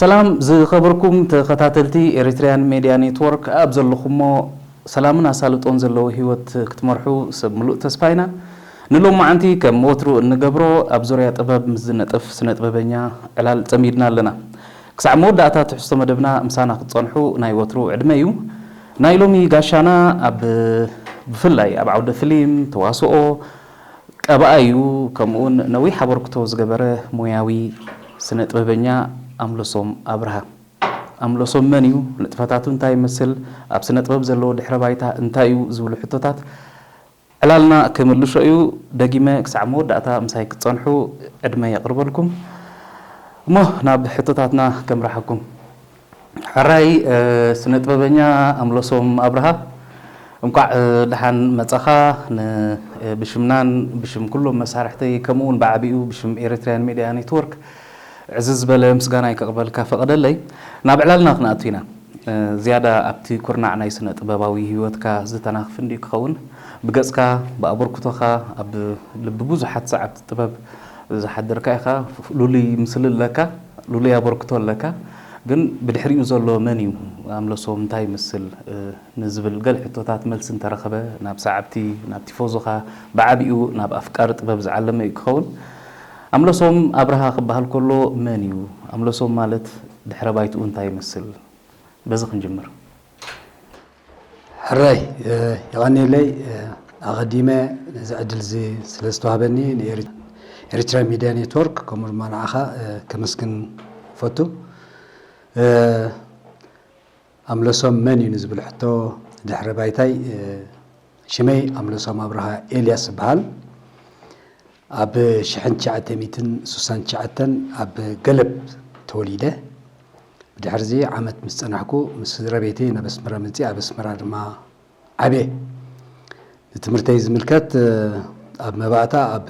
ሰላም ዝኸበርኩም ተኸታተልቲ ኤሪትሪያን ሜድያ ኔትወርክ፣ ኣብ ዘለኹሞ ሰላምን ኣሳልጦን ዘለዎ ህይወት ክትመርሑ ሰብ ምሉእ ተስፋ ኢና። ንሎማዓንቲ ከም ወትሩ እንገብሮ ኣብ ዙርያ ጥበብ ምስ ዝነጥፍ ስነ ጥበበኛ ዕላል ጸሚድና ኣለና። ክሳዕ መወዳእታ ትሕዝቶ መደብና ምሳና ክትጸንሑ ናይ ወትሩ ዕድመ እዩ። ናይ ሎሚ ጋሻና ኣብ ብፍላይ ኣብ ዓውደ ፍሊም፣ ተዋስኦ፣ ቀባኣይ እዩ። ከምኡውን ነዊሕ ኣበርክቶ ዝገበረ ሞያዊ ስነ ጥበበኛ ኣምለሶም ኣብርሃ። ኣምለሶም መን እዩ? ንጥፈታቱ እንታይ ይመስል? ኣብ ስነ ጥበብ ዘለዎ ድሕረ ባይታ እንታይ እዩ? ዝብሉ ሕቶታት ዕላልና ክምልሾ እዩ። ደጊመ ክሳዕ መወዳእታ ምሳይ ክትጸንሑ ዕድመ የቕርበልኩም። እሞ ናብ ሕቶታትና ከምርሓኩም። ሕራይ ስነ ጥበበኛ ኣምለሶም ኣብርሃ፣ እንኳዕ ደሓን መጻኻ። ብሽምናን ብሽም ኩሎም መሳርሕተይ ከምኡ እውን ብዓቢኡ ብሽም ኤሪትሪያን ሜድያ ኔትወርክ ዕዝዝ ዝበለ ምስጋናይ ከቕበልካ ፈቐደለይ። ናብ ዕላልና ክንኣቱ ኢና። ዝያዳ ኣብቲ ኩርናዕ ናይ ስነ ጥበባዊ ህይወትካ ዝተናኽፍ እንድዩ ክኸውን። ብገጽካ፣ ብኣበርክቶኻ ኣብ ልቢ ብዙሓት ሰዓብቲ ጥበብ ዝሓደርካ ኢኻ። ልሉይ ምስሊ ኣለካ፣ ልሉይ ኣበርክቶ ኣለካ። ግን ብድሕሪኡ ዘሎ መን እዩ? ኣምለሶም እንታይ ይመስል? ንዝብል ገለ ሕቶታት መልሲ እንተረኸበ ናብ ሰዓብቲ፣ ናብ ቲፎዞኻ፣ ብዓቢኡ ናብ ኣፍቃሪ ጥበብ ዝዓለመ እዩ ክኸውን። ኣምለሶም ኣብርሃ ክበሃል ከሎ መን እዩ? ኣምለሶም ማለት ድሕረ ባይትኡ እንታይ ይመስል? በዚ ክንጅምር። ሕራይ የቐንየለይ። ኣቐዲመ ነዚ ዕድል እዚ ስለ ዝተዋህበኒ ንኤሪትራ ሚድያ ኔትወርክ ከምኡ ድማ ንዓኻ ከመስግን ፈቱ። ኣምለሶም መን እዩ ንዝብል ሕቶ ድሕሪ ባይታይ ሽመይ ኣምለሶም ኣብርሃ ኤልያስ እበሃል። ኣብ ሽሕን ትሽዓተ ሚእትን ስሳን ትሽዓተን ኣብ ገለብ ተወሊደ። ብድሕርዚ ዓመት ምስ ጸናሕኩ ምስ ስድራ ቤተይ ናብ ኣስመራ መጺእ ኣብ ኣስመራ ድማ ዓብየ። ንትምህርተይ ዝምልከት ኣብ መባእታ ኣብ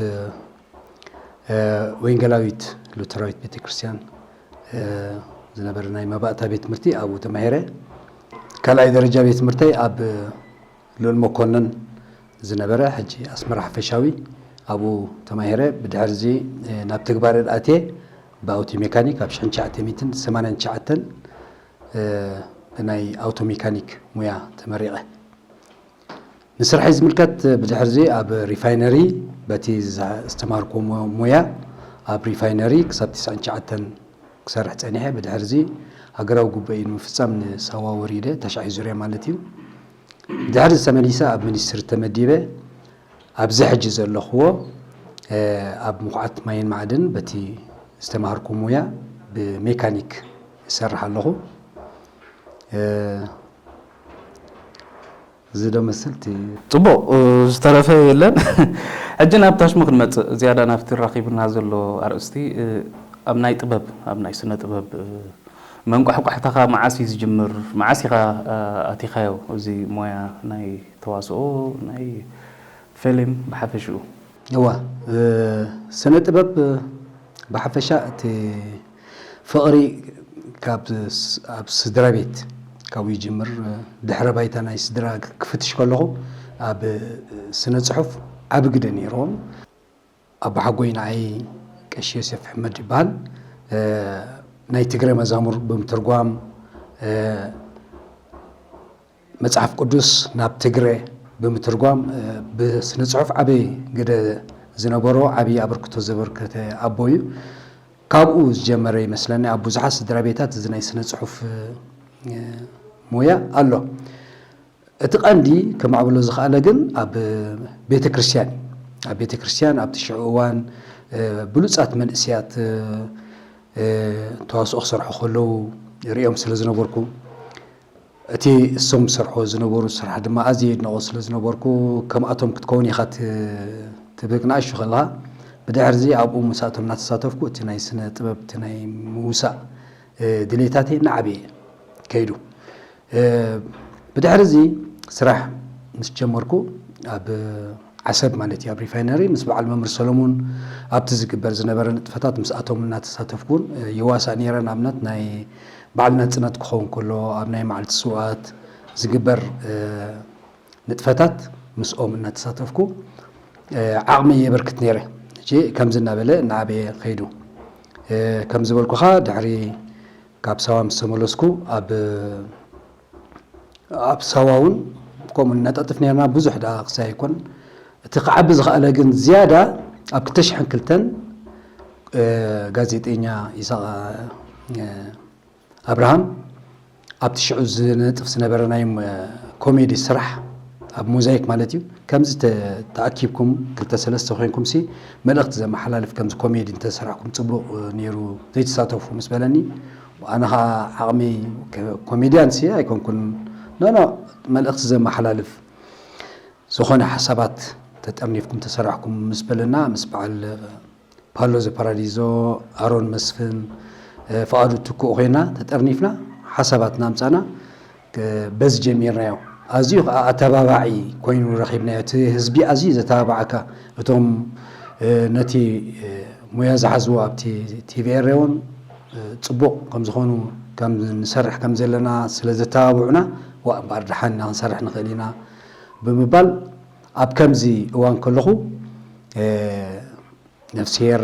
ወንጌላዊት ሉተራዊት ቤተክርስትያን ዝነበረ ናይ መባእታ ቤት ትምህርቲ ኣብኡ ተማሂረ። ካልኣይ ደረጃ ቤት ትምህርተይ ኣብ ልኡል መኮነን ዝነበረ ሕጂ ኣስመራ ሓፈሻዊ ኣብኡ ተማሂረ። ብድሕርዚ ናብ ተግባር ኣትየ ብኣውቶ ሜካኒክ ኣብ ሽሕን ትሽዓተ ሚእትን ሰማንያን ትሽዓተን ብናይ ኣውቶ ሜካኒክ ሙያ ተመሪቐ። ንስርሐይ ዝምልከት ብድሕርዚ ኣብ ሪፋይነሪ በቲ ዝተማሃርኩዎ ሙያ ኣብ ሪፋይነሪ ክሳብ ትስዓን ትሽዓተን ክሰርሕ ጸኒሐ። ብድሕርዚ ሃገራዊ ጉባኤ ንምፍጻም ንሳዋ ወሪደ፣ ታሽዓይ ዙርያ ማለት እዩ። ብድሕርዚ ተመሊሰ ኣብ ሚኒስትሪ ተመዲበ። ኣብዚ ሕጂ ዘለኹዎ ኣብ ምኹዓት ማይን ማዕድን በቲ ዝተማሃርኩ ሙያ ብሜካኒክ እሰርሕ ኣለኹ። እዚ ዶ መስል እቲ ጽቡቕ፣ ዝተረፈ የለን። ሕጂ ናብ ታሽሙ ክንመጽእ፣ ዝያዳ ናብቲ ራኺቡና ዘሎ ኣርእስቲ፣ ኣብ ናይ ጥበብ፣ ኣብ ናይ ስነ ጥበብ መንቋሕቋሕታኻ መዓስ እዩ ዝጅምር? መዓስ ኢኻ ኣቲኻዮ እዚ ሞያ ናይ ተዋስኦ፣ ናይ ፊልም ብሓፈሽኡ? እዋ፣ ስነ ጥበብ ብሓፈሻ እቲ ፍቕሪ ካብ ኣብ ስድራ ቤት ካብኡ ይጅምር። ድሕረ ባይታ ናይ ስድራ ክፍትሽ ከለኹ ኣብ ስነ ጽሑፍ ዓቢ ግደ ነይርዎም። ኣቦሓጎይ ንዓይ ቀሺ ዮሴፍ ሕመድ ይበሃል። ናይ ትግረ መዛሙር ብምትርጓም መጽሓፍ ቅዱስ ናብ ትግረ ብምትርጓም ብስነ ጽሑፍ ዓቢ ግደ ዝነበሮ ዓቢ ኣበርክቶ ዘበርከተ ኣቦ እዩ። ካብኡ ዝጀመረ ይመስለኒ ኣብ ብዙሓት ስድራ ቤታት እዚ ናይ ስነ ጽሑፍ ሞያ ኣሎ። እቲ ቀንዲ ከማዕብሎ ዝኸኣለ ግን ኣብ ቤተ ክርስቲያን እዩ። ኣብ ቤተ ክርስቲያን ኣብቲ ሽዑ እዋን ብሉጻት መንእስያት ተዋስኦ ክሰርሑ ከለዉ ርእዮም ስለ ዝነበርኩ እቲ እሶም ዝሰርሕዎ ዝነበሩ ስራሕ ድማ ኣዝየ የድንቖ ስለ ዝነበርኩ ከምኣቶም ክትከውን ኢኻ ትብል ንኣሽቱ ከለኻ። ብድሕርዚ ኣብኡ ምስኣቶም እናተሳተፍኩ እቲ ናይ ስነ ጥበብ እቲ ናይ ምውሳእ ድሌታተይ እናዓበየ ከይዱ። ብድሕሪ እዚ ስራሕ ምስ ጀመርኩ ኣብ ዓሰብ ማለት እዩ ኣብ ሪፋይነሪ ምስ በዓል መምህር ሰለሙን ኣብቲ ዝግበር ዝነበረ ንጥፈታት ምስኣቶም እናተሳተፍኩን ይዋሳእ ነይረ። ንኣብነት ናይ በዓል ናጽነት ክኸውን ከሎ ኣብ ናይ መዓልቲ ስውኣት ዝግበር ንጥፈታት ምስኦም እናተሳተፍኩ ዓቕመይ የበርክት ነይረ። ከምዚ እናበለ እናዓበየ ከይዱ። ከም ዝበልኩኻ ድሕሪ ካብ ሳዋ ምስ ተመለስኩ ኣብ ኣብ ሳዋ እውን ከምኡ ነጣጥፍ ነርና። ብዙሕ ደኣ ክሳይ ኣይኮን፣ እቲ ክዓቢ ዝኸኣለ ግን ዝያዳ ኣብ ክልተ ሽሕን ክልተን ጋዜጠኛ ይስሐቅ ኣብርሃም ኣብቲ ሽዑ ዝነጥፍ ዝነበረ ናይ ኮሜዲ ስራሕ ኣብ ሞዛይክ ማለት እዩ። ከምዚ ተኣኪብኩም ክልተ ሰለስተ ኮይንኩም ሲ መልእኽቲ ዘመሓላልፍ ከምዚ ኮሜዲ እንተሰራሕኩም ፅቡቕ ነይሩ ዘይተሳተፉ ምስ በለኒ፣ ኣነ ከዓ ዓቕሚ ኮሜድያን ሲ ኣይኮንኩን፣ ኖኖ፣ መልእኽቲ ዘመሓላልፍ ዝኾነ ሓሳባት ተጠርኒፍኩም ተሰራሕኩም ምስ በለና ምስ በዓል ፓሎ ዘፓራዲዞ፣ ኣሮን መስፍን፣ ፍቓዱ ትኩእ ኮይና ተጠርኒፍና ሓሳባትና ኣምፃና። በዚ ጀሚርናዮ። ኣዝዩ ከዓ ኣተባባዒ ኮይኑ ረኺብናዮ። እቲ ህዝቢ ኣዝዩ ዘተባባዓካ፣ እቶም ነቲ ሙያ ዝሓዝዎ ኣብቲ ቲቪ ኤር እውን ፅቡቕ ከም ዝኾኑ፣ ከም ንሰርሕ ከም ዘለና ስለ ዘተባብዑና፣ ዋ እምበኣር ደሓን ኢና ክንሰርሕ ንኽእል ኢና ብምባል ኣብ ከምዚ እዋን ከለኹ ነፍስሄር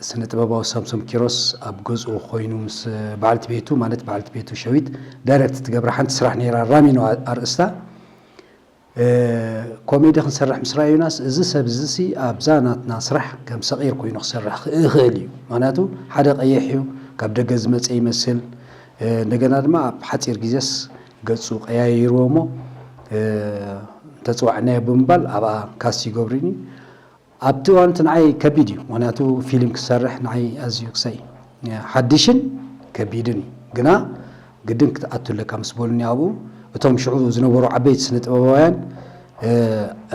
ስነ ጥበባዊ ሳምሶም ኪሮስ ኣብ ገዝኡ ኮይኑ ምስ በዓልቲ ቤቱ፣ ማለት በዓልቲ ቤቱ ሸዊት ዳይሬክት ትገብራ ሓንቲ ስራሕ ነይራ፣ ራሚኖ ኣርእስታ። ኮሜዲ ክንሰርሕ ምስ ረኣዩናስ፣ እዚ ሰብ እዚ ሲ ኣብዛ ናትና ስራሕ ከም ሰቒር ኮይኑ ክሰርሕ ክእኽእል እዩ። ምኽንያቱ ሓደ ቀይሕ እዩ፣ ካብ ደገ ዝመጸ ይመስል። እንደገና ድማ ኣብ ሓጺር ግዜስ ገጹ ቀያይርዎ እሞ እንተጽዋዕናዮ ብምባል ኣብኣ ካስት ይገብሩኒ። ኣብቲ እዋን እቲ ንዓይ ከቢድ እዩ። ምኽንያቱ ፊልም ክሰርሕ ንዓይ ኣዝዩ ክሳይ ሓድሽን ከቢድን እዩ። ግና ግድን ክትኣቱ ኣለካ ምስ በሉኒ ኣብኡ፣ እቶም ሽዑ ዝነበሩ ዓበይቲ ስነ ጥበባውያን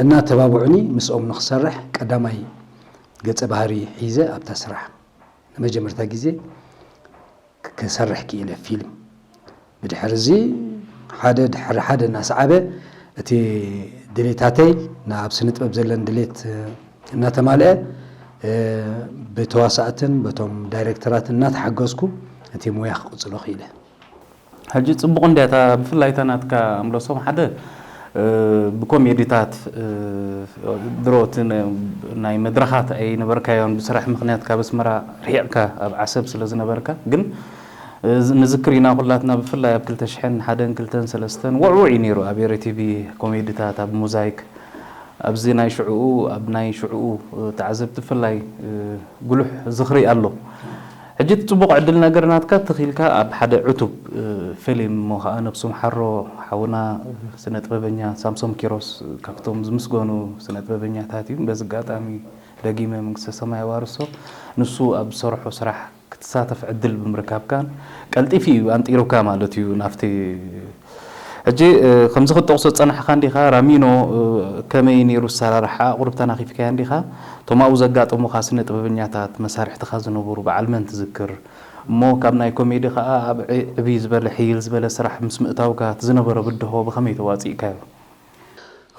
እናተባብዑኒ ምስኦም ንክሰርሕ ቀዳማይ ገጸ ባህሪ ሒዘ ኣብታ ስራሕ ንመጀመርታ ግዜ ክሰርሕ ክኢለ ፊልም። ብድሕሪ እዚ ሓደ ድሕሪ ሓደ እናሰዓበ እቲ ድሌታተይ ናብ ስነ ጥበብ ዘለን ድሌት እናተማልአ ብተዋሳእትን በቶም ዳይሬክተራትን እናተሓገዝኩ እቲ ሙያ ክቕፅሎ ክኢለ። ሕጂ ፅቡቕ እንድያ እታ ብፍላይ እታ ናትካ ኣምለሶም ሓደ ብኮሜዲታት ድሮ እቲ ናይ መድረኻት ኣይነበርካዮን ብስራሕ ምኽንያት ካብ ኣስመራ ርሒቕካ ኣብ ዓሰብ ስለ ዝነበርካ ግን ንዝክር ኢና ኩላትና ብፍላይ ኣብ ክልተ ሽሕን ሓደን ክልተን ሰለስተን ውዕውዕ እዩ ነይሩ ኣብ ኤረ ቲቪ ኮሜዲታት ኣብ ሞዛይክ ኣብዚ ናይ ሽዕኡ ኣብ ናይ ሽዕኡ ተዓዘብቲ ብፍላይ ጉሉሕ ዝኽሪ ኣሎ። ሕጂ እቲ ጽቡቕ ዕድል ነገር ናትካ ትኺልካ ኣብ ሓደ ዕቱብ ፊልም እሞ ኸኣ ነብሱ ምሓሮ ሓውና ስነ ጥበበኛ ሳምሶም ኪሮስ ካብቶም ዝምስገኑ ስነ ጥበበኛታት እዩ። በዚ ኣጋጣሚ ደጊመ መንግስተ ሰማይ ኣዋርሶ ንሱ ኣብ ዝሰርሖ ስራሕ ክትሳተፍ ዕድል ብምርካብካን ቀልጢፉ እዩ ኣንጢሩካ ማለት እዩ ናብቲ ሕጂ ከምዚ ክትጠቕሶ ዝጸናሕካ እንዲኻ ራሚኖ ከመይ ነይሩ ኣሰራርሓ ኣቑርብ ተናኺፍካያ እንዲኻ እቶም ኣብኡ ዘጋጠሙኻ ስነ ጥበበኛታት መሳርሕትኻ ዝነበሩ በዓል መን ትዝክር እሞ ካብ ናይ ኮሜዲ ከኣ ኣብ ዕብይ ዝበለ ሕይል ዝበለ ስራሕ ምስ ምእታውካ እቲ ዝነበረ ብድሆ ብኸመይ ተዋጺእካዮ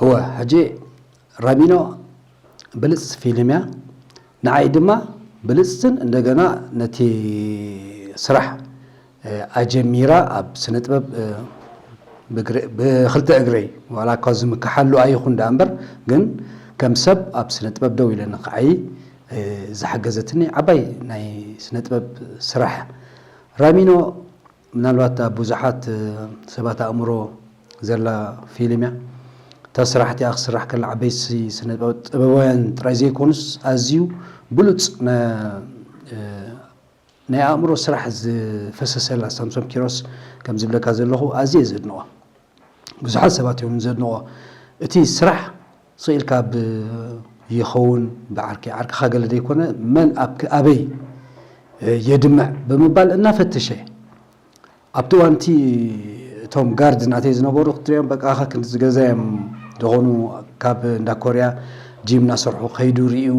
እወ ሕጂ ራሚኖ ብልጽቲ ፊልም እያ። ንዓይ ድማ ብልጽትን እንደገና ነቲ ስራሕ ኣጀሚራ ኣብ ስነ ጥበብ ብክልተ እግረይ ዋላ እኳ ዝምክሓሉ ኣይኹን ደኣ እምበር ግን ከም ሰብ ኣብ ስነ ጥበብ ደው ኢለ ንክዓይ ዝሓገዘትኒ ዓባይ ናይ ስነ ጥበብ ስራሕ ራሚኖ ምናልባት ኣብ ብዙሓት ሰባት ኣእምሮ ዘላ ፊልም እያ። እታ ስራሕ እቲኣ ክስራሕ ከላ ዓበይቲ ስነ ጥበባውያን ጥራይ ዘይኮኑስ ኣዝዩ ብሉፅ ናይ ኣእምሮ ስራሕ ዝፈሰሰላ ሳምሶም ኪሮስ ከም ዝብለካ ዘለኹ ኣዝየ ዘድንቖ ብዙሓት ሰባት እዮም ዘድንቖ እቲ ስራሕ ስቕ ኢልካ ብ ይኸውን ብዓርከይ ዓርክኻ ገለ ዘይኮነ መን ኣብ ኣበይ የድምዕ ብምባል እናፈተሸ ኣብቲ እዋንቲ እቶም ጋርድ ናተይ ዝነበሩ ክትሪኦም በቃ ክንዲ ዝገዛ እዮም ዝኾኑ ካብ እንዳ ኮርያ ጂም እናሰርሑ ከይዱ ሪኡ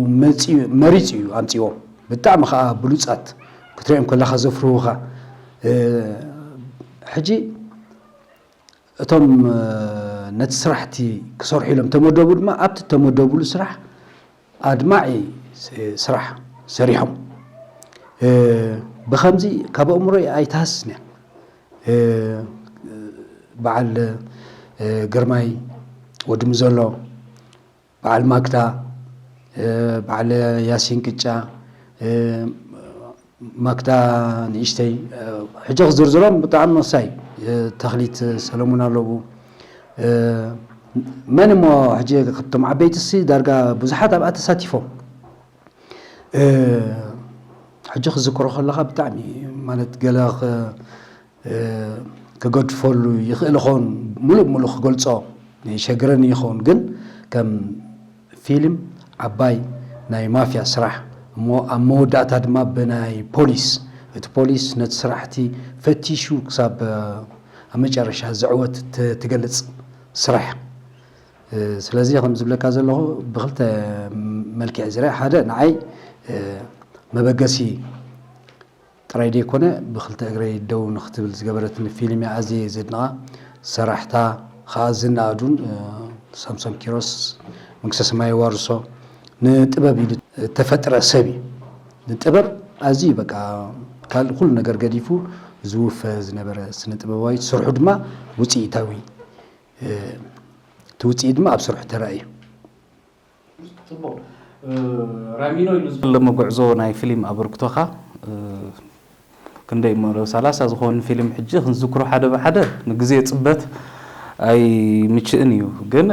መሪፁ እዩ ኣምፅዎም ብጣዕሚ ከዓ ብሉፃት ክትሪኦም ከለካ ዘፍርሁካ ሕጂ እቶም ነቲ ስራሕቲ ክሰርሑ ኢሎም ተመደቡ ድማ ኣብቲ ተመደብሉ ስራሕ ኣድማዒ ስራሕ ሰሪሖም። ብኸምዚ ካብ ኣእምሮይ ኣይትሃስስን እያ። በዓል ግርማይ ወዲ ምዘሎ፣ በዓል ማክዳ፣ በዓል ያሲን ቅጫ፣ ማክዳ ንእሽተይ ሕጂ ክዝርዝሮም ብጣዕሚ ወሳይ ተኽሊት ሰለሙን ኣለዉ። መን እሞ ሕጂ ካብቶም ዓበይትሲ ዳርጋ ብዙሓት ኣብኣ ተሳቲፎም። ሕጂ ክዝክሮ ከለኻ ብጣዕሚ ማለት ገለ ክገድፈሉ ይኽእል ይኸውን፣ ሙሉእ ሙሉእ ክገልጾ ይሸግረኒ ይኸውን፣ ግን ከም ፊልም ዓባይ ናይ ማፍያ ስራሕ እሞ ኣብ መወዳእታ ድማ ብናይ ፖሊስ፣ እቲ ፖሊስ ነቲ ስራሕቲ ፈቲሹ ክሳብ ኣብ መጨረሻ ዘዕወት ትገልጽ ስራሕ። ስለዚ ከም ዝብለካ ዘለኹ ብክልተ መልክዕ ዝረአ ሓደ ንዓይ መበገሲ ጥራይ ደይኮነ ብክልተ እግረይ ደው ንክትብል ዝገበረትኒ ፊልም እያ ኣዝየ ዘድንቓ። ሰራሕታ ከዓ ዝና ኣዱን ሳምሶም ኪሮስ መንግስተ ሰማይ የዋርሶ። ንጥበብ ኢሉ እተፈጥረ ሰብ እዩ። ንጥበብ ኣዝዩ በቃ ካልእ ኩሉ ነገር ገዲፉ ዝውፈ ዝነበረ ስነ ጥበባዊ፣ ስርሑ ድማ ውፅኢታዊ፣ እቲ ውፅኢት ድማ ኣብ ስርሑ ተራእዩ። ጽቡቕ። ራሚኖ ኢሉ ዝፈለመ ጉዕዞ ናይ ፊልም ኣበርክቶኻ ክንደይ እሞ፣ ሰላሳ ዝኾን ፊልም ሕጂ ክንዝክሮ ሓደ ብሓደ ንግዜ ጽበት ኣይምችእን እዩ። ግን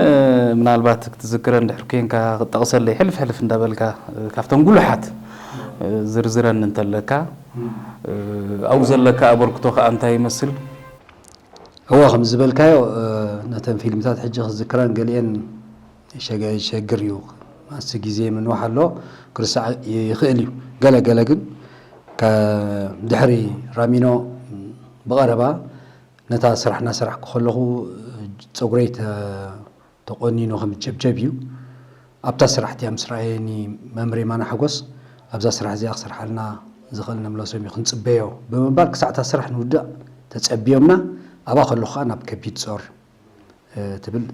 ምናልባት ክትዝክረ እንድሕር ኮንካ ክጠቕሰለይ ሕልፍ ሕልፍ እንዳበልካ ካብተን ጉሉሓት ዝርዝረን እንተለካ ኣብኡ ዘለካ ኣበርክቶ ከኣ እንታይ ይመስል? እወ ከም ዝበልካዮ ነተን ፊልምታት ሕጂ ክዝክረን ገሊኤን ይሸግር እዩ። ማሲ ግዜ ምንዋሕ ኣሎ፣ ክርሳዕ ይኽእል እዩ። ገለ ገለ ግን ድሕሪ ራሚኖ ብቐረባ ነታ ስራሕ እናሰራሕኩ ከለኹ ፀጉረይ ተቆኒኑ ከም ጀብጀብ እዩ። ኣብታ ስራሕ እቲኣ ምስ ረኣየኒ መምህር የማነ ሓጎስ ኣብዛ ስራሕ እዚኣ ክሰርሓልና ዝኽእል ነምለሶም እዩ ክንፅበዮ ብምባል ክሳዕ እታ ስራሕ ንውዳእ ተፀቢዮምና ኣብኣ ከለኹ ከዓ ናብ ከቢድ ፆር ትብል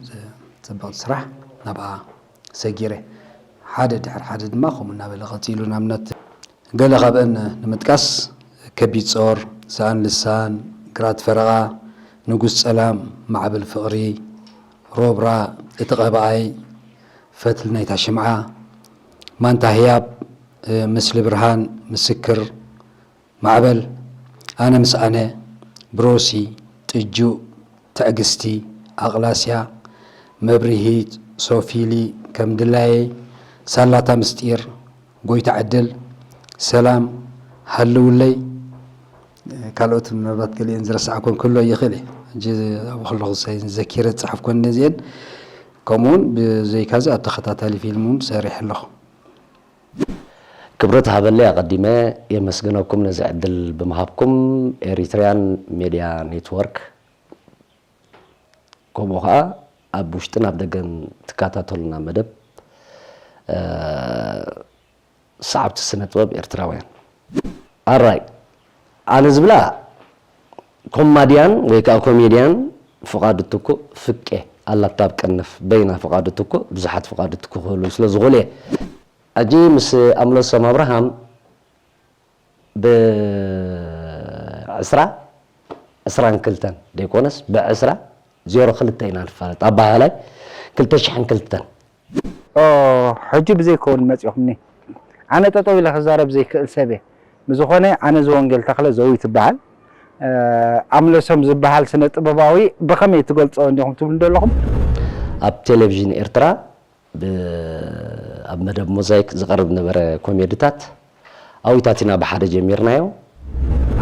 ፅብቕቲ ስራሕ ናብኣ ሰጊረ ሓደ ድሕሪ ሓደ ድማ ከምኡ እናበለ ቀፂሉ ንኣብነት ገለ ካብአን ንምጥቃስ ከቢድ ጾር፣ ሰኣን ልሳን፣ ግራት ፈረቓ፣ ንጉስ ጸላም፣ ማዕበል ፍቕሪ፣ ሮብራ፣ እቲ ቐባኣይ፣ ፈትሊ ናይታ ሽምዓ፣ ማንታ ህያብ፣ ምስሊ ብርሃን፣ ምስክር፣ ማዕበል፣ ኣነ ምስ ኣነ፣ ብሮሲ፣ ጥጁእ፣ ትዕግስቲ፣ ኣቕላስያ፣ መብርሂ፣ ሶፊሊ፣ ከም ድላየይ፣ ሳላታ ምስጢር፣ ጎይታ ዕድል፣ ሰላም፣ ሃልውለይ፣ ካልኦት ምናልባት ገሊአን ዝረሳዕኩን ክህልዎ ይኽእል እየ። ሕጂ ኣብኡ ከለኹ ዘኪረ ዝጸሓፍኩወን እነዚአን። ከምኡውን ብዘይካዚ ኣብ ተኸታታሊ ፊልም እውን ሰሪሐ ኣለኹ። ክብረት ሃበለይ ኣቐዲመ የመስግነኩም ነዚ ዕድል ብምሃብኩም ኤሪትርያን ሜድያ ኔትወርክ። ከምኡ ኸዓ ኣብ ውሽጥን ኣብ ደገን ትከታተሉና መደብ ሰዓብቲ ስነ ጥበብ ኤርትራውያን። ኣራይ ኣነ ዝብላ ኮማድያን ወይ ከዓ ኮሜድያን ፍቓዱ ትኩእ ፍቄ ኣላታ ኣብ ቀነፍ በይና ፍቓዱ ትኩእ ብዙሓት ፍቓዱ ትኩእ ክህሉ ስለ ዝኽእሉ እየ። ሕጂ ምስ ኣምለሶም ኣብርሃም ብዕስራ ዕስራን ክልተን ደይኮነስ ብዕስራ ዜሮ ክልተ ኢና ንፋለጥ ኣባሃላይ ክልተ ሽሕን ክልተን ሕጂ ብዘይከውን መፂኹምኒ ኣነ ጠጠው ኢለ ክዛረብ ዘይክእል ሰብ እየ ብዝኾነ ኣነ ዝወንጌል ተኽለ ዘዊ ትበሃል ኣምለሶም ዝበሃል ስነ ጥበባዊ ብኸመይ ትገልፆ እንዲኹም ትብሉ ዘለኹም ኣብ ቴሌቪዥን ኤርትራ ኣብ መደብ ሞዛይክ ዝቐርብ ነበረ ኮሜድታት ኣዊታቲና ብሓደ ጀሚርናዮ።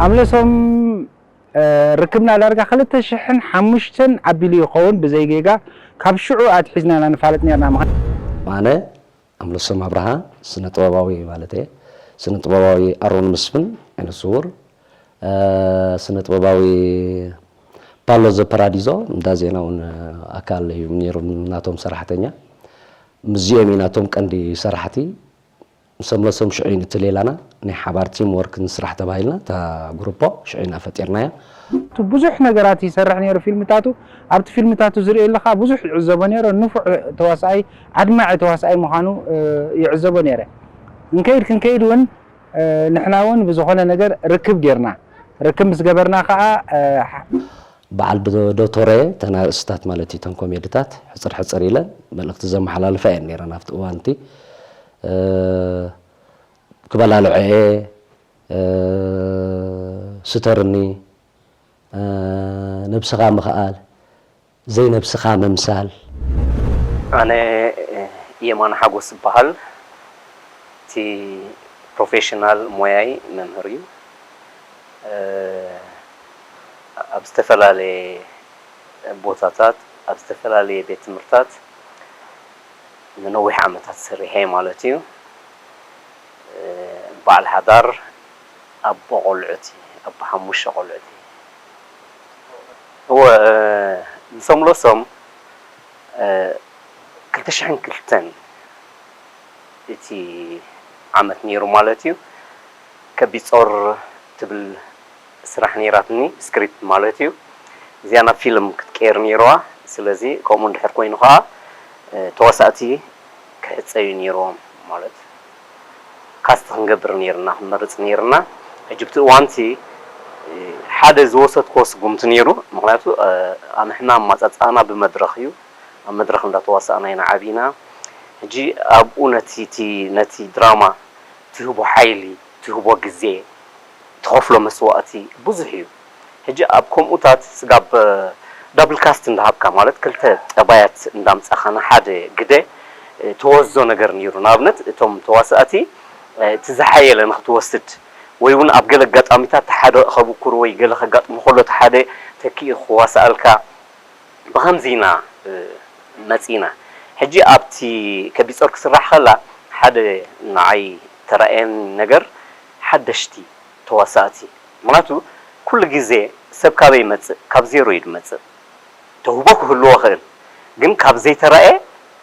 ኣምለሶም ርክብና ዳርጋ ክልተ ሽሕን ሓሙሽተን ኣቢሉ ይኸውን ብዘይ ጌጋ ካብ ሽዑ ኣትሒዝና ኢና ንፋለጥ ኔርና ምኸ ኣነ ኣምለሶም ኣብርሃ ስነ ጥበባዊ ማለት እየ ስነ ጥበባዊ ኣሮን መስፍን ዓይነ ስውር ስነ ጥበባዊ ፓሎ ዘ ፓራዲዞ እንዳ ዜና እውን ኣካል እዩ ነይሩ ናቶም ሰራሕተኛ ምስዚኦም ኢና እቶም ቀንዲ ሰራሕቲ ምስ ኣምለሶም ሽዑ እዩ እቲ ሌላና ናይ ሓባር ቲም ወርክ ንስራሕ ተባሂልና እታ ግሩፖ ሽዑ ኢና ፈጢርናያ ብዙሕ ነገራት ይሰርሕ ነይሩ ፊልምታቱ ኣብቲ ፊልምታቱ ዝርእየሉ ከዓ ብዙሕ ይዕዘቦ ነይረ ንፉዕ ተዋሳኣይ ኣድማዒ ተዋሳኣይ ምዃኑ ይዕዘቦ ነይረ እንከይድ ክንከይድ እውን ንሕና እውን ብዝኾነ ነገር ርክብ ጌርና ርክብ ምስ ገበርና ከዓ በዓል ዶቶረ ተናርእስታት ማለት እዩ ተን ኮሜድታት ሕፅር ሕፅር ኢለን መልእክቲ ዘመሓላልፋ እየን ነይረን ኣብቲ እዋንቲ ክበላልዖ እየ እ፣ ስተርኒ፣ እ፣ ነብስኻ ምኽኣል፣ ዘይነብስኻ ምምሳል። ኣነ የማነ ሓጎስ እበሃል። እቲ ፕሮፌሽናል ሞያይ መምህር እዩ። ኣብ ዝተፈላለየ ቦታታት፣ ኣብ ዝተፈላለየ ቤት ትምህርታት ንነዊሕ ዓመታት ሰሪሐ ማለት እዩ። በዓል ሓዳር፣ ኣቦ ቆልዑት፣ ኣቦ ሓሙሽተ ቆልዑት። እወ፣ ምስ ኣምለሶም ክልተ ሽሕን ክልተን እቲ ዓመት ነይሩ ማለት እዩ። ከቢድ ጾር ትብል ስራሕ ነይራትኒ፣ ስክሪፕት ማለት እዩ። እዚኣ ናብ ፊልም ክትቀየር ነይርዋ። ስለዚ ከምኡ እንድሕር ኮይኑ ኸዓ፣ እ፣ ተዋሳእቲ ክሕጸዩ ነይርዎም ማለት ካስት ክንገብር ነይርና፣ ክንመርጽ ነይርና። ሕጂ ብቲ እዋንቲ፣ እ፣ ሓደ ዝወሰድክዎ ስጉምቲ ነይሩ። ምኽንያቱ፣ እ፣ ኣንሕና ኣማጻጽኣና ብመድረኽ እዩ። ኣብ መድረኽ እንዳተዋሳእና ኢና ዓቢና። ሕጂ ኣብኡ ነቲ፣ እቲ፣ ነቲ ድራማ ትህቦ ሓይሊ፣ ትህቦ ግዜ፣ ትኸፍሎ መስዋእቲ ብዙሕ እዩ። ሕጂ ኣብ ከምኡታት ስጋብ ዳብል ካስት እንዳሃብካ፣ ማለት ክልተ ጠባያት እንዳምጻኻ ንሓደ ግደ፣ እ፣ ተወዞ ነገር ነይሩ። ንኣብነት እቶም ተዋሳእቲ፣ እ፣ እቲ ዝሓየለ ንክትወስድ ወይ እውን ኣብ ገለ ኣጋጣሚታት እቲ ሓደ ከብኩር ወይ ገለ ከጋጥሞ ከሎ እቲ ሓደ ተኪኡ ክዋሳኣልካ ብኸምዚ ኢና፣ እ፣ መጺና። ሕጂ ኣብቲ ከቢድ ጾር ክስራሕ ከላ ሓደ ንዓይ ተራእየኒ ነገር ሓደሽቲ ተዋሳእቲ። ምኽንያቱ ኩሉ ግዜ ሰብ ካበይ ይመጽእ? ካብ ዜሮ እዩ ዝመጽእ። ተውህቦ ክህልዎ ይኽእል፣ ግን ካብ ዘይተራእየ፣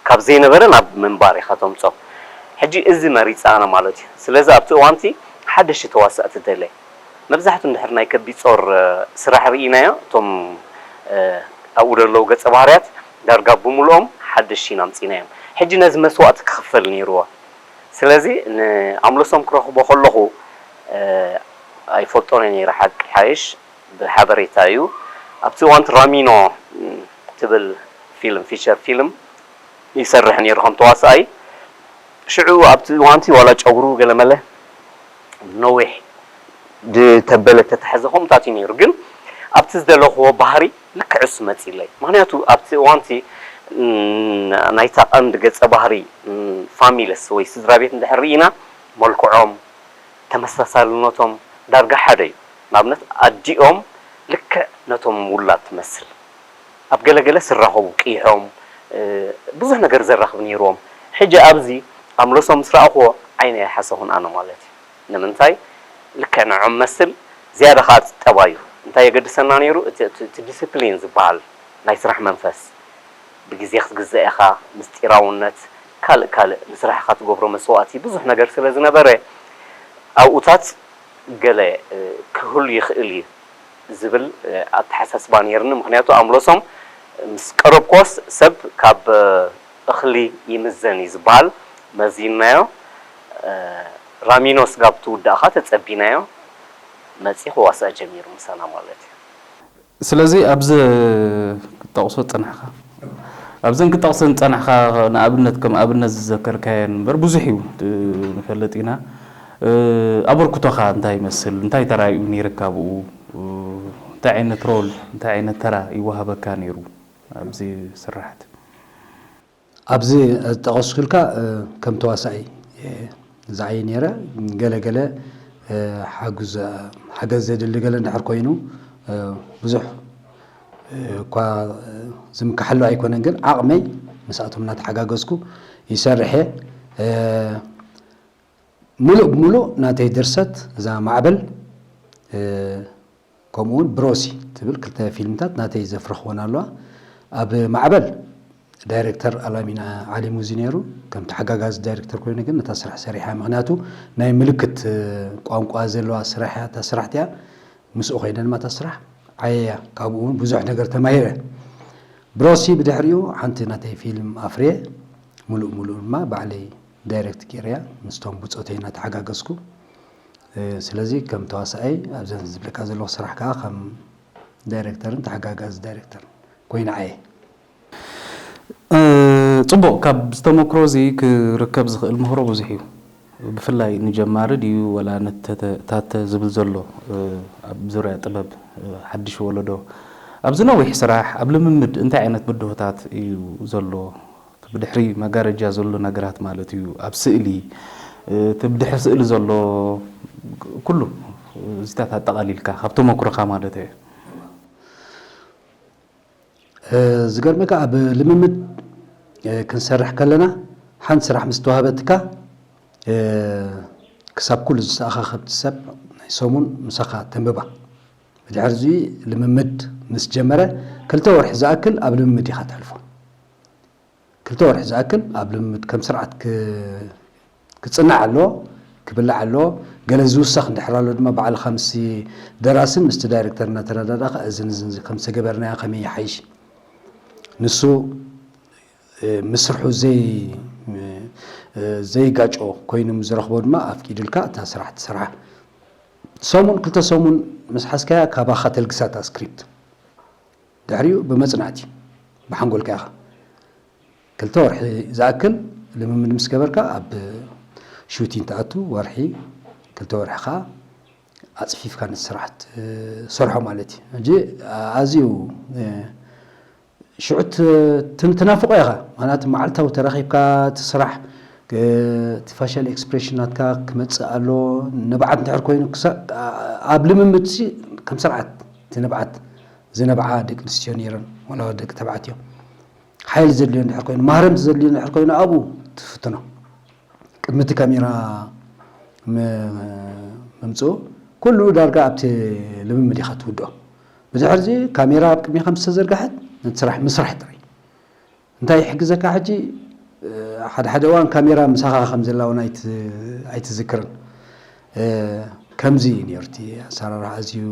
ካብ ዘይነበረ ናብ ምንባር ኢኻ ተምጾ። ሕጂ እዚ መሪጸ ኣነ ማለት እዩ። ስለዚ ኣብቲ እዋንቲ ሓደሽቲ ተዋሳእቲ ደለ። መብዛሕቱ እንድሕር ናይ ከቢድ ጾር፣ እ፣ ስራሕ ርኢናዮ፣ እቶም፣ እ፣ ኣብኡ ዘለዉ ገጸ ባህርያት ዳርጋ ብምልኦም ሓደሽቲ ኢና ኣምጺናዮም። ሕጂ ነዚ መስዋእቲ ክኽፈል ነይርዎ። ስለዚ ንኣምለሶም ክረኽቦ ከለኹ፣ እ፣ ኣይፈልጦን እየ ነይረ ሓቂ ሓይሽ። ብሓበሬታ እዩ። ኣብቲ እዋንቲ ራሚኖ፣ ም፣ ትብል ፊልም፣ ፊቸር ፊልም ይሰርሕ ነይሩ ከም ተዋሳኣይ። ሽዑ ኣብቲ እዋንቲ ዋላ ጨጉሩ ገለመለ ነዊሕ ዝተበለ ተታሕዘ ከምኡታት እዩ ነይሩ። ግን ኣብቲ ዝደለኽዎ ባህሪ ልክዕ እሱ መጺለይ። ምኽንያቱ ኣብቲ እዋንቲ፣ ም፣ ናይታ ቀንዲ ገጸ ባህሪ፣ ም፣ ፋሚለስ ወይ ስድራ ቤት እንድሕር ርኢና መልክዖም፣ ተመሳሳልነቶም ዳርጋ ሓደ እዩ። ንኣብነት ኣዲኦም ልክዕ ነቶም ውላድ ትመስል። ኣብ ገለ ገለ ዝራኸቡ ቅይሖም፣ እ፣ ብዙሕ ነገር ዘራኽብ ነይርዎም። ሕጂ ኣብዚ ኣምለሶም ምስ ረኣኽዎ ዓይነይ ኣይሓሰኹን ኣነ ማለት እዩ። ንምንታይ? ልክዕ ንዖም መስል ዝያዳ ኸዓ እቲ ጠባዩ። እንታይ የገድሰና ነይሩ? እቲ፣ እቲ፣ እቲ ዲስፕሊን ዝበሃል ናይ ስራሕ መንፈስ። ብግዜ ክትግዛእ ኢኻ፣ ምስጢራውነት፣ ካልእ ካልእ ንስራሕኻ ትገብሮ መስዋእቲ ብዙሕ ነገር ስለ ዝነበረ ኣብኡታት ገለ፣ እ፣ ክህሉ ይኽእል እዩ ዝብል፣ እ፣ ኣተሓሳስባ ነይርኒ። ምኽንያቱ ኣምለሶም ምስ ቀረብኮስ ሰብ ካብ፣ እ፣ እኽሊ ይምዘን እዩ ዝበሃል። መዚንናዮ፣ እ፣ ራሚኖ ስጋብ ትውዳእኻ ተጸቢናዮ መጺ ክዋሳእ ጀሚሩ ምሳና ማለት እዩ። ስለዚ ኣብዚ ክትጠቕሶ ዝጸናሕካ፣ ኣብዘን ክትጠቕሰን ዝጸናሕካ፣ ንኣብነት፣ ከም ኣብነት ዝዘከርካየን እምበር ብዙሕ እዩ፣ እ፣ ንፈልጥ ኢና። እ፣ ኣበርክቶኻ እንታይ ይመስል? እንታይ ተራእዩ ነይርካ ኣብኡ? እ፣ እንታይ ዓይነት ሮል፣ እንታይ ዓይነት ተራ ይወሃበካ ነይሩ ኣብዚ ስራሓት? ኣብዚ ዝጠቐስኩልካ፣ እ፣ ከም ተዋሳኢ እየ ዝዓዪ ነይረ። ገለ ገለ፣ እ፣ ሓጉዝ-፣ ሓገዝ ዘድሊ ገለ እንድሕር ኮይኑ፣ እ፣ ብዙሕ፣ እ፣ እኳ፣ እ፣ ዝምካሓሉ ኣይኮነን፣ ግን ዓቕመይ ምስኣቶም እናተሓጋገዝኩ ይሰርሕ እየ። እ፣ ሙሉእ ብሙሉእ ናተይ ድርሰት እዛ ማዕበል፣ እ፣ ከምኡ እውን ብሮሲ ትብል ክልተ ፊልምታት ናተይ ዘፍረኽወን ኣለዋ። ኣብ ማዕበል ዳይሬክተር ኣላሚን ዓሊሙዚ ነይሩ። ከም ተሓጋጋዚ ዳይሬክተር ኮይኑ ግን ነታ ስራሕ ሰሪሓ። ምኽንያቱ ናይ ምልክት፣ እ፣ ቋንቋ ዘለዋ ስራሕ እያ። እታ ስራሕ እቲኣ ምስኡ ኮይነ ድማ እታ ስራሕ ዓየያ። ካብኡ እውን ብዙሕ ነገር ተማሂረ። ብሮሲ ብድሕሪኡ ሓንቲ ናተይ ፊልም ኣፍርየ። ሙሉእ ሙሉእ ድማ ባዕለይ ዳይሬክት ገይረያ። ምስቶም ብጾተይ እናተሓጋገዝኩ። እ፣ ስለዚ ከም ተዋሳኣይ ኣብዘን ዝብለካ ዘለኹ ስራሕ ከኣ ከም ዳይሬክተርን ተሓጋጋዚ ዳይሬክተርን ኮይነ ዓየ። እ፣ ጽቡቕ፣ ካብ ዝተመክሮ እዚ ክርከብ ዝኽእል ምህሮ ብዙሕ እዩ። ብፍላይ ንጀማሪ ድዩ ወላ ነተተ ታተ ዝብል ዘሎ ኣብ ዙርያ ጥበብ ሓድሽ ወለዶ ኣብዚ ነዊሕ ስራሕ ኣብ ልምምድ እንታይ ዓይነት ብድሆታት እዩ ዘሎ? ብድሕሪ መጋረጃ ዘሎ ነገራት ማለት እዩ። ኣብ ስእሊ እቲ ብድሕሪ ስእሊ ዘሎ ኩሉ እዚታት ኣጠቓሊልካ ካብ ተመኩሮኻ ማለት እየ። ዝገርመካ ኣብ ልምምድ ክንሰርሕ ከለና ሓንቲ ስራሕ ምስ ተዋህበትካ ክሳብ ኩሉ ዝተኣኻኸብቲ ሰብ ናይ ሰሙን ምሳኻ ተንብባ። ብድሕርዚ ልምምድ ምስ ጀመረ ክልተ ወርሒ ዝኣክል ኣብ ልምምድ ኢኻ ተሕልፎ። ክልተ ወርሒ ዝኣክል ኣብ ልምምድ ከም ስርዓት ክጽናዕ ኣለዎ፣ ክብላዕ ኣለዎ። ገለ ዝውሰኽ እንድሕር ኣሎ ድማ ባዕልኻ ምስ ደራስን ምስቲ ዳይሬክተር እናተረዳዳእካ እዝን እዝን ከም ዝተገበርናዮ ከመይ ይሓይሽ ንሱ ምስ ስርሑ ዘይ ዘይጋጮ ኮይኑ ምስ ዝረኽቦ ድማ ኣፍቂዱልካ እታ ስራሕ ትሰርሓ። ሰሙን ክልተ ሰሙን ምስ ሓዝካያ ካባኻ ተልግሳ እታ ስክሪፕት። ድሕሪኡ ብመጽናዕቲ ብሓንጎልካ ኢኻ ክልተ ወርሒ ዝኣክል ልምምድ ምስ ገበርካ ኣብ ሹቲን ትኣቱ ወርሒ ክልተ ወርሒ ከዓ ኣፅፊፍካ ነቲ ስራሕ ትሰርሖ ማለት እዩ። ሕጂ ኣዝዩ ሽዑ ትናፍቆ ኢኻ። ምክንያቱ መዓልታዊ ተራኺብካ እቲ ስራሕ እቲ ፋሻል ኤክስፕሬሽን ናትካ ክመፅእ ኣሎ። ንብዓት እንድሕር ኮይኑ ኣብ ልምምድ ሲ ከም ስርዓት እቲ ንብዓት ዝነብዓ ደቂ ኣንስትዮ ነይረን ዋላ ደቂ ተባዕትዮ ሓይሊ ዘድልዮ እንድሕር ኮይኑ ማህረምቲ ዘድልዮ እንድሕር ኮይኑ ኣብኡ ትፍትኖ። ቅድሚ እቲ ካሜራ ምምፅኡ ኩሉ ዳርጋ ኣብቲ ልምምድ ኢኻ ትውድኦ። ብድሕርዚ ካሜራ ኣብ ቅድሚኻ ምስ ተዘርግሐት ነቲ ስራሕ ምስራሕ ጥራይ። እንታይ ይሕግዘካ ሕጂ ሓደ ሓደ እዋን ካሜራ ምሳኻ ከም ዘላ እውን ኣይትዝክርን። ከምዚ እዩ ነይሩ እቲ ኣሰራርሓ ኣዝዩ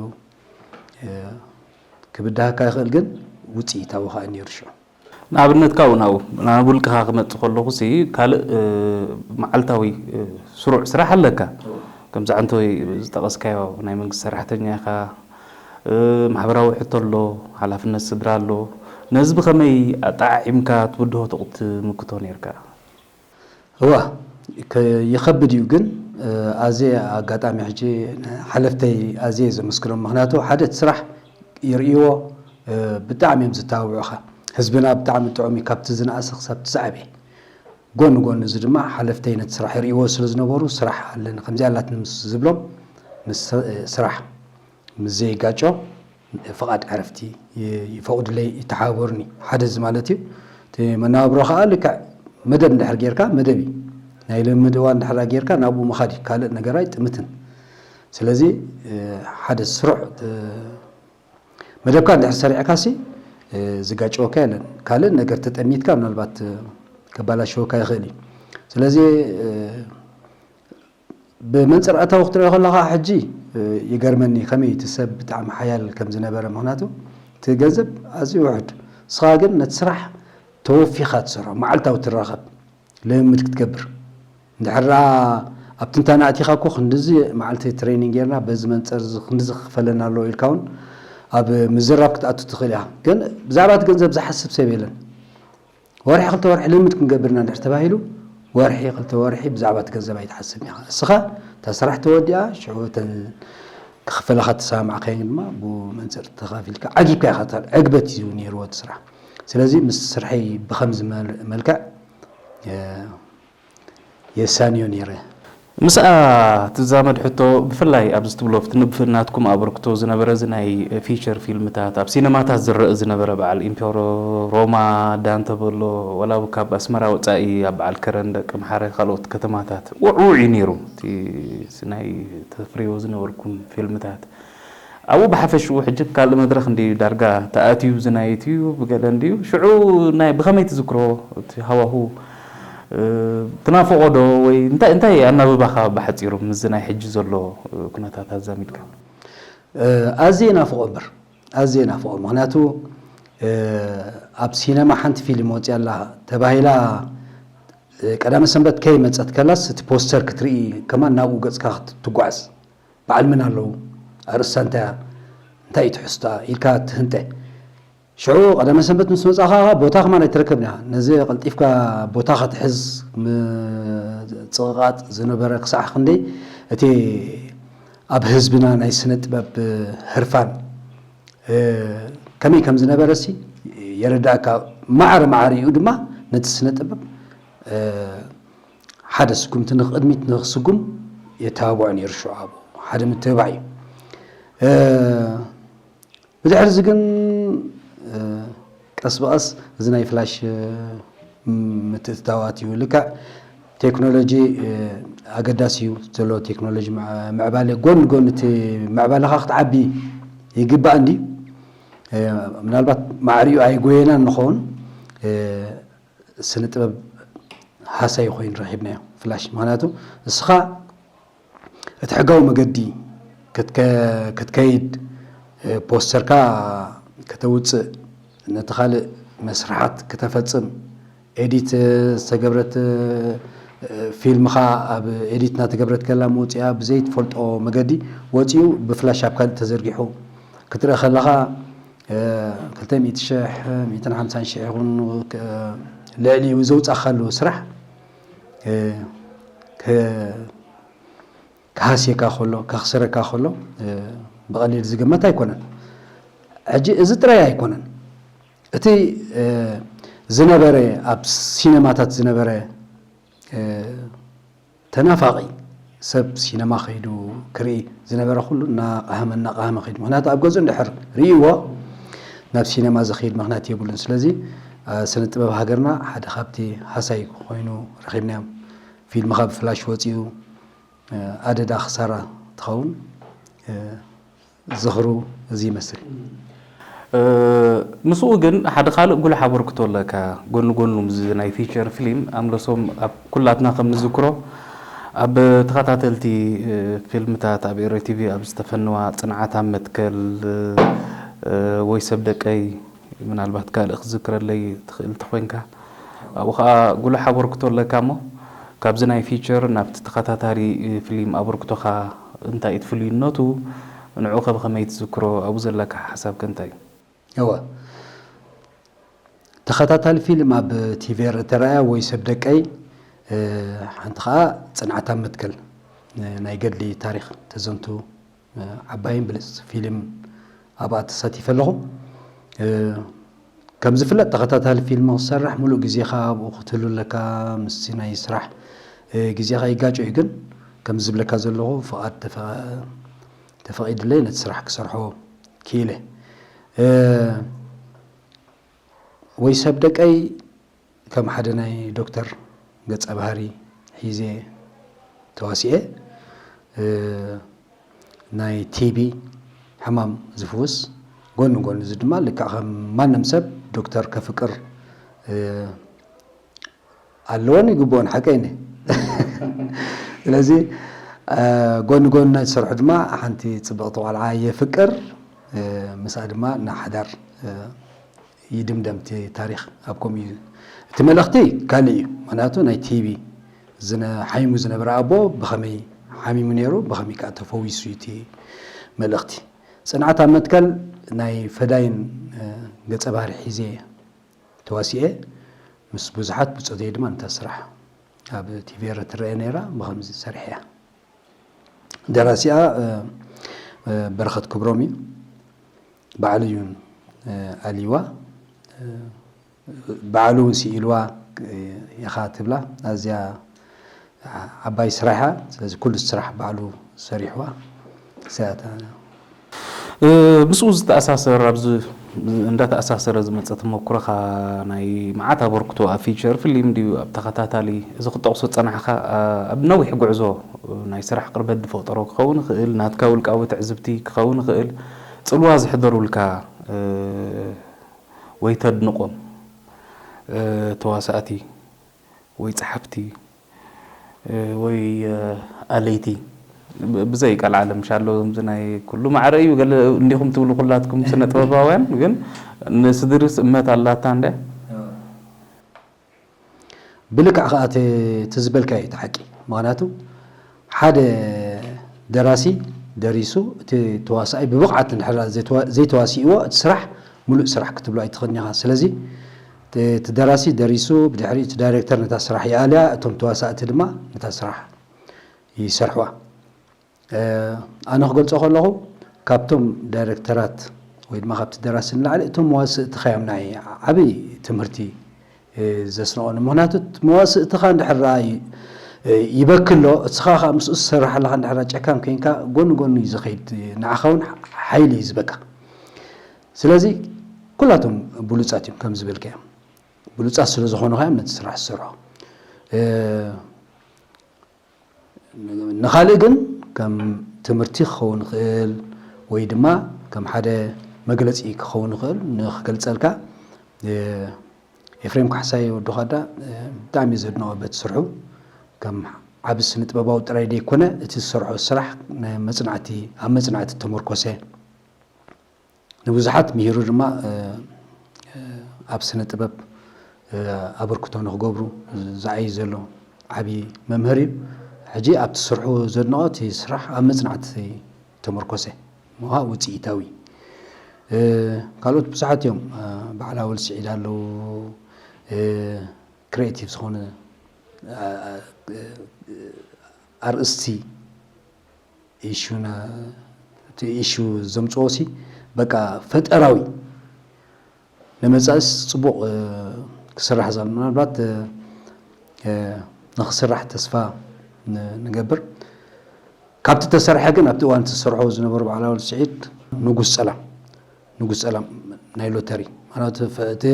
ክብድሃካ ይኽእል ግን ውፅኢታዊ ከዓ ነይሩ ሽዑ። ንኣብነት ካብኡ ናብኡ ናብ ውልቅኻ ክመጽእ ከለኹ ሲ ካልእ መዓልታዊ ስሩዕ ስራሕ ኣለካ። ከምዚ ዓንተወይ ዝጠቐስካዮ ናይ መንግስቲ ሰራሕተኛ ኢኻ፣ ማሕበራዊ ሕቶ ኣሎ፣ ሓላፍነት ስድራ ኣሎ። ነዚ ብኸመይ ኣጠዓዒምካ ትብድሆ ትምክቶ ነርካ? እዋ ይኸብድ እዩ ግን ኣዜ ኣጋጣሚ ሕጂ ሓለፍተይ ኣዜ ዘመስግኖም ምክንያቱ ሓደ እቲ ስራሕ ይርእይዎ ብጣዕሚ እዮም ዝተባብዑኻ። ህዝብና ብጣዕሚ ጥዑም እዩ ካብቲ ዝነኣሰ ክሳብ እቲ ዝዓበየ። ጎኒ ጎኒ እዚ ድማ ሓለፍተይ ነቲ ስራሕ ይርእይዎ ስለ ዝነበሩ ስራሕ ኣለኒ ከምዚኣ ኣላትኒ ምስ ዝብሎም ምስ ስራሕ ምስ ዘይጋጮ ፍቓድ ዕረፍቲ ይፈቕዱለይ ይተሓባበሩኒ። ሓደ እዚ ማለት እዩ። እቲ መነባብሮ ከዓ ልክዕ መደብ እንድሕር ጌርካ መደብ እዩ። ናይ ልምምድ እዋን እንድሕር ጌርካ ናብኡ ምኻድ እዩ። ካልእ ነገር ኣይጥምትን። ስለዚ ሓደ ስሩዕ መደብካ እንድሕር ሰሪዕካ ሲ ዝጋጨወካ የለን። ካልእ ነገር ተጠሚትካ ምናልባት ከባላሸወካ ይኽእል እዩ። ስለዚ ብመንፅር ኣታዊ ክትሪኦ ከለኻ ሕጂ ይገርመኒ ከመይ እቲ ሰብ ብጣዕሚ ሓያል ከም ዝነበረ ምክንያቱ እቲ ገንዘብ ኣዝዩ ውሑድ ንስኻ ግን ነቲ ስራሕ ተወፊኻ ትሰርሖ መዓልታዊ ትራኸብ ልምምድ ክትገብር እንድሕር ደኣ ኣብ ትንታነ ኣቲኻ እኮ ክንድዚ መዓልቲ ትሬኒንግ ጌርና በዚ መንፅር እዚ ክንድዚ ክኽፈለና ኣለዎ ኢልካ እውን ኣብ ምዝራብ ክትኣቱ ትኽእል ኢኻ ግን ብዛዕባ እቲ ገንዘብ ዝሓስብ ሰብ የለን ወርሒ ክልተ ወርሒ ልምድ ክንገብር ኢና እንድሕር ተባሂሉ ወርሒ ክልተ ወርሒ ብዛዕባ እቲ ገንዘብ ኣይትሓስብን ኢኻ። እስኻ እታ ስራሕ ተወዲኣ ሽዑ እተን ክኽፈለኻ እተሰማማዕካየን ድማ ብኡ መንፅር ተኻፊልካ ዓጊብካ ኢኻ ትኸድ። ዕግበት እዩ ነይርዎ እቲ ስራሕ። ስለዚ ምስ ስርሐይ ብኸምዚ መል- መልክዕ የሳንዮ ነይረ። ምስኣ ትዛመድ ሕቶ ብፍላይ ኣብዚ ትብሎ ኣብቲ ንብፍናትኩም ኣበርክቶ ዝነበረ እዚ ናይ ፊቸር ፊልምታት ኣብ ሲነማታት ዝረአ ዝነበረ በዓል ኢምፔሮ ሮማ ዳንተ በሎ ዋላ ካብ ኣስመራ ወፃኢ ኣብ በዓል ከረን ደቂ ምሓረ ካልኦት ከተማታት ውዕውዕ እዩ ነይሩ እቲ ናይ ተፍርዮ ዝነበርኩም ፊልምታት ኣብኡ ብሓፈሽኡ ሕጂ ካልእ መድረኽ እንድዩ ዳርጋ ተኣትዩ ዝናየት እዩ ብገለ እንድዩ ሽዑ ናይ ብኸመይ ትዝክሮ እቲ ሃዋሁ ትናፍቖ ዶ ወይ እንታይ እንታይ ኣናብባኻ ብሓፂሩ ምስዚ ናይ ሕጂ ዘሎ ኩነታት ኣዛሚድካ? ኣዝየ ናፍቖ እምበር ኣዝየ ናፍቖ ምክንያቱ ኣብ ሲነማ ሓንቲ ፊልም ወፅያ ኣላ ተባሂላ ቀዳመ ሰንበት ከይመፀት ከላስ እቲ ፖስተር ክትርኢ ከማን ናብኡ ገፅካ ክትጓዓዝ በዓል መን ኣለዉ ኣርእስታ እንታይ እያ እንታይ እዩ ትሕዝቶኣ ኢልካ ትህንጠ ሽዑ ቀዳመ ሰንበት ምስ መጻኻ ቦታ ከማን ኣይትረከብን ኢኻ። ነዚ ቀልጢፍካ ቦታ ክትሕዝ ምጽቕቓጥ ዝነበረ ክሳዕ ክንደይ እቲ ኣብ ህዝብና ናይ ስነ ጥበብ ህርፋን፣ እ፣ ከመይ ከም ዝነበረሲ የረዳእካ። ማዕረ ማዕሪኡ ድማ ነቲ ስነ ጥበብ፣ እ፣ ሓደ ስጉምቲ ንቕድሚት ንኽስጉም የተባብዖ ነይሩ። ሽዑ ኣብኡ ሓደ ምትብባዕ እዩ። እ፣ ብድሕሪ እዚ ግን፣ እ፣ ቀስ ብቐስ እዚ ናይ ፍላሽ፣ እ፣ ምትእትታዋት እዩ። ልክዕ ቴክኖሎጂ፣ እ፣ ኣገዳሲ እዩ ዘሎ። ቴክኖሎጂ ምዕ-፣ ምዕባለ ጎን ጎን እቲ ምዕባለኻ ክትዓቢ ይግባእ እንዲ። እ፣ ምናልባት ማዕሪኡ ኣይጎየናን ንኸውን፣ እ፣ ስነ ጥበብ ሃሳይ ኮይኑ ረኺብናዮ ፍላሽ። ምኽንያቱ እስኻ እቲ ሕጋዊ መገዲ ክትከ-፣ ክትከይድ፣ እ፣ ፖስተርካ ከተውፅእ፣ ነቲ ካልእ መስርሓት ክተፈጽም፣ ኤዲት ዝተገብረት፣ እ፣ ፊልምኻ ኣብ ኤዲት እናተገብረት ከላ መውፅኣ ብዘይትፈልጦ መገዲ ወፂኡ ብፍላሽ ኣብ ካልእ ተዘርጊሑ ክትርኢ ከለኻ፣ እ፣ ክልተ ሚእቲ ሽሕ፣ ሚእትን ሓምሳን ሽሕ ይኹን፣ እ፣ ልዕሊኡ ዘውፃእካሉ ስራሕ፣ እ፣ ከ-፣ ክሃስየካ ከሎ፣ ከኽስረካ ከሎ፣ እ፣ ብቐሊል ዝግመት ኣይኮነን። ሕጂ እዚ ጥራይ ኣይኮነን። እቲ፣ እ፣ ዝነበረ፣ ኣብ ሲነማታት ዝነበረ፣ እ፣ ተናፋቒ ሰብ፣ ሲነማ ከይዱ ክርኢ ዝነበረ ኩሉ እናቐሃመ፣ እናቐሃመ ከይዱ። ምኽንያቱ ኣብ ገዝኡ እንድሕር ርእይዎ ናብ ሲነማ ዝኸይድ ምኽንያት የብሉን። ስለዚ፣ እ፣ ስነ ጥበብ ሃገርና ሓደ ካብቲ ሃሳይ ኮይኑ ረኺብናዮ። ፊልምኻ ብፍላሽ ወፂኡ፣ እ፣ ኣደዳ ክሳራ ትኸውን። እ፣ ዝኽሩ እዚ ይመስል። እ፣ ምስኡ ግን ሓደ ካልእ ጉሉሕ ኣበርክቶ ኣለካ። ጎኒ ጎኑ ምስዚ ናይ ፊቸር ፊልም ኣምለሶም፣ ኣብ ኩላትና ከም ንዝክሮ፣ ኣብ ተኸታተልቲ፣ እ፣ ፊልምታት ኣብ ኤረ ቲቪ ኣብ ዝተፈነዋ ጽንዓት ኣብ መትከል፣ እ፣ ወይ ሰብ ደቀይ፣ ምናልባት ካልእ ክዝክረለይ ትኽእል እንተኾይንካ፣ ኣብኡ ኸኣ ጉሉሕ ኣበርክቶ ኣለካ እሞ፣ ካብዚ ናይ ፊቸር ናብቲ ተኸታታሊ ፊልም ኣበርክቶኻ እንታይ እዩ እቲ ፍሉይነቱ? ንዕኡ ከ ብኸመይ ትዝክሮ? ኣብኡ ዘለካ ሓሳብ ከ እንታይ እዩ? እወ። ተኸታታሊ ፊልም ኣብ ቲቪ ኤረ እተራእያ ወይ ሰብ ደቀይ፣ እ፣ ሓንቲ ኸኣ ጽንዓት ኣብ መትከል፣ እ፣ ናይ ገድሊ ታሪኽ ተዘንቱ፣ እ፣ ዓባይን ብልጽቲ ፊልም ኣብኣ ተሳቲፈ ኣለኹ። እ፣ ከም ዝፍለጥ ተኸታታሊ ፊልም ክሰርሕ ምሉእ ግዜኻ ኣብኡ ክትህሉ ኣለካ። ምስቲ ናይ ስራሕ፣ እ፣ ግዜኻ ይጋጮ እዩ፣ ግን ከም ዝብለካ ዘለኹ ፍቓድ ተፈ-፣ ተፈቒድለይ ነቲ ስራሕ ክሰርሖ ክኢለ። እ፣ ወይ ሰብ ደቀይ ከም ሓደ ናይ ዶክተር ገጸ ባህሪ ሒዘ ተዋሲኤ፣ እ፣ ናይ ቲቢ ሕማም ዝፍውስ፣ ጎኒ ጎኒ እዚ ድማ ልክዕ ከም ማንም ሰብ ዶክተር ከፍቅር፣ እ፣ ኣለዎን ይግብኦን፣ ሓቀይ ነ። ስለዚ፣ እ፣ ጎኒ ጎኒ ናይ ዝሰርሑ ድማ ሓንቲ ጽብቕቲ ቆልዓ የፍቅር፣ እ፣ ምስኣ ድማ ናይ ሓዳር፣ እ፣ ይድምደም እቲ ታሪኽ ኣብ ከምኡ እዩ። እቲ መልእኽቲ ካልእ እዩ። ምኽንያቱ ናይ ቲቢ ዝነ-፣ ሓሚሙ ዝነበረ ኣቦ ብኸመይ ሓሚሙ ነይሩ፣ ብኸመይ ከኣ ተፈዊሱ እዩ እቲ መልእኽቲ። ጽንዓት ኣብ መትከል ናይ ፈዳይን፣ እ፣ ገጸ ባህሪ ሒዘ ተዋሲኤ፣ ምስ ብዙሓት ብጾተይ ድማ ነታ ስራሕ ኣብ ቲቪ ኤረ ትረአ ነይራ፣ ብኸምዚ ሰሪሐያ። ደራሲኣ፣ እ፣ እ፣ በረኸት ክብሮም እዩ። ባዕሉ እዩ፣ እ፣ ኣልይዋ። እ፣ ባዕሉ እውን ስኢልዋ፣ እ፣ ኢኻ ትብላ። ኣዝያ ዓባይ ስራሕ እያ። ስለዚ ኩሉ ስራሕ ባዕሉ ሰሪሕዋ። እዚኣ እታ እ፣ ምስኡ ዝተኣሳሰር፣ ኣብዚ እንዳተኣሳሰረ ዝመጸ ተመኩሮኻ፣ ናይ መዓት ኣበርክቶ ኣብ ፊቸር ፊልም ድዩ ኣብ ተኸታታሊ፣ እዚ ክጠቕሶ ዝጸናሕካ፣ ኣ-፣ ኣብ ነዊሕ ጉዕዞ ናይ ስራሕ ቅርበት ዝፈጠሮ ክኸውን ይኽእል፣ ናትካ ውልቃዊ ትዕዝብቲ ክኸውን ይኽእል፣ ጽልዋ ዘሕደሩልካ፣ እ፣ ወይ ተድንቖም፣ እ፣ ተዋሳእቲ ወይ ጸሓፍቲ፣ እ፣ ወይ፣ እ፣ ኣለይቲ፣ ብ-፣ ብዘይ ቀልዓለም ሻሎ፣ ከምዚ ናይ ኩሉ ማዕረ እዩ፣ ገለ እንዲኹም ትብሉ ኩላትኩም ስነ ጥበባውያን፣ ግን ንስድርስ እመት ኣላታ እንደ? ብልክዕ ከኣ እቲ፣ እቲ ዝበልካዮ እቲ ሓቂ። ምኽንያቱ ሓደ ደራሲ ደሪሱ፣ እቲ ተዋሳኣይ ብብቕዓት እንድሕር ዘይተዋ-፣ ዘይተዋሲእዎ፣ እቲ ስራሕ ሙሉእ ስራሕ ክትብሎ ኣይትኽእልን ኢኻ። ስለዚ እቲ ደራሲ ደሪሱ፣ ብድሕሪ እቲ ዳይሬክተር ነታ ስራሕ ይኣልያ፣ እቶም ተዋሳእቲ ድማ ነታ ስራሕ ይሰርሕዋ። ኣነ ክገልጾ ከለኹ፣ ካብቶም ዳይሬክተራት ወይ ድማ ካብቲ ደራሲ ንላዕሊ እቶም መዋስእትኻ እዮም ናይ ዓብዪ ትምህርቲ ዘስንቖኒ። ምኽንያቱ መዋስእትኻ እንድሕር ይበክሎ፣ እስኻ ከዓ ምስኡ ዝሰርሕ ኣለኻ እንድሕር ጨካን ኮይንካ፣ ጎኒ ጎኒ እዩ ዝኸይድ፣ ንዓኻ እውን ሓይሊ እዩ ዝበካ። ስለዚ ኩላቶም ብሉጻት እዮም ከም ዝበልካዮም፣ ብሉጻት ስለ ዝኾኑ ከ ነቲ ስራሕ ዝሰርሑ። ንኻልእ ግን ከም ትምህርቲ ክኸውን ይኽእል ወይ ድማ ከም ሓደ መግለጺ ክኸውን ይኽእል። ንክገልጸልካ፣ ኤፍሬም ካሕሳይ ወዲ ኳዳ ብጣዕሚ ዘድንቖ በቲ ስርሑ፣ ከም ዓቢ ስነ ጥበባዊ ጥራይ ዘይኮነ እቲ ዝሰርሖ ስራሕ መጽናዕቲ፣ ኣብ መጽናዕቲ ተመርኮሰ፣ ንብዙሓት ምሂሩ ድማ ኣብ ስነ ጥበብ ኣበርክቶ ንክገብሩ ዝዓይ ዘሎ ዓብዪ መምህር እዩ። ሕጂ ኣብቲ ስርሑ ዘድንቖ እቲ ስራሕ ኣብ መፅናዕቲ ተመርኮሰ ምዃ ውፅኢታዊ። ካልኦት ብዙሓት እዮም። በዓል ኣወል ስዒድ ኣለዉ። ክሬቲቭ ዝኾነ ኣርእስቲ ኢሹ እቲ ኢሹ ዘምፅኦ ሲ በቃ ፈጠራዊ ንመፃእስ ፅቡቕ ክስራሕ ዛል ምናልባት ንክስራሕ ተስፋ ንገብር። ካብቲ ተሰርሐ ግን ኣብቲ እዋን ተሰርሖ ዝነበሩ በዓል ኣወል ስዒድ ንጉስ ፀላም ንጉስ ፀላም ናይ ሎተሪ ማለት እቲ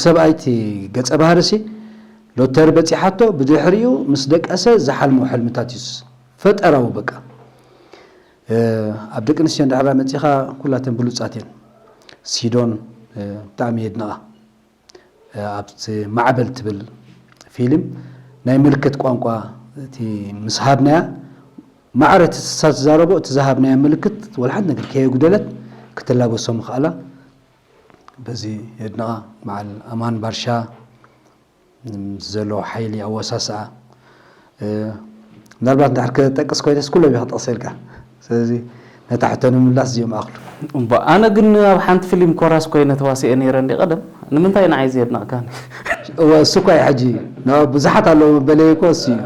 ሰብኣይ እቲ ገፀ ባህሪ ሲ ሎተሪ በፂሓቶ ብድሕሪኡ ምስ ደቀሰ ዝሓልሞ ሕልምታት እዩ። ፈጠራዊ በቃ ኣብ ደቂ ኣንስትዮ እንድሕር መፂኻ ኩላተን ብሉፃት እየን። ሲዶን ብጣዕሚ የድንቓ። ኣብቲ ማዕበል ትብል ፊልም ናይ ምልክት ቋንቋ እቲ ምስ ሃብናያ ማዕረ እቲ ንሳ ትዛረቦ እቲ ዝሃብናያ ምልክት ወላ ሓንቲ ነገር ከየጉደለት ክትላበሶ ምኽኣላ በዚ የድንቓ። በዓል ኣማን ባርሻ ዘሎ ሓይሊ ኣወሳስኣ ምናልባት እንድሕር ክጠቅስ ኮይነስ ኩሎም እየ ክጠቕሰልካ። ስለዚ ነታ ሕቶ ንምምላስ እዚኦም ኣኽሉ። እምባ ኣነ ግን ኣብ ሓንቲ ፊልም ኮራስ ኮይነ ተዋሲኤ ነይረ እንዲ ቀደም ንምንታይ ንዓይ ዘየድነቕካኒ? እወ እሱ እኳ እዩ ሕጂ ብዙሓት ኣለዉ መበለይ እኮ እሱ እዩ።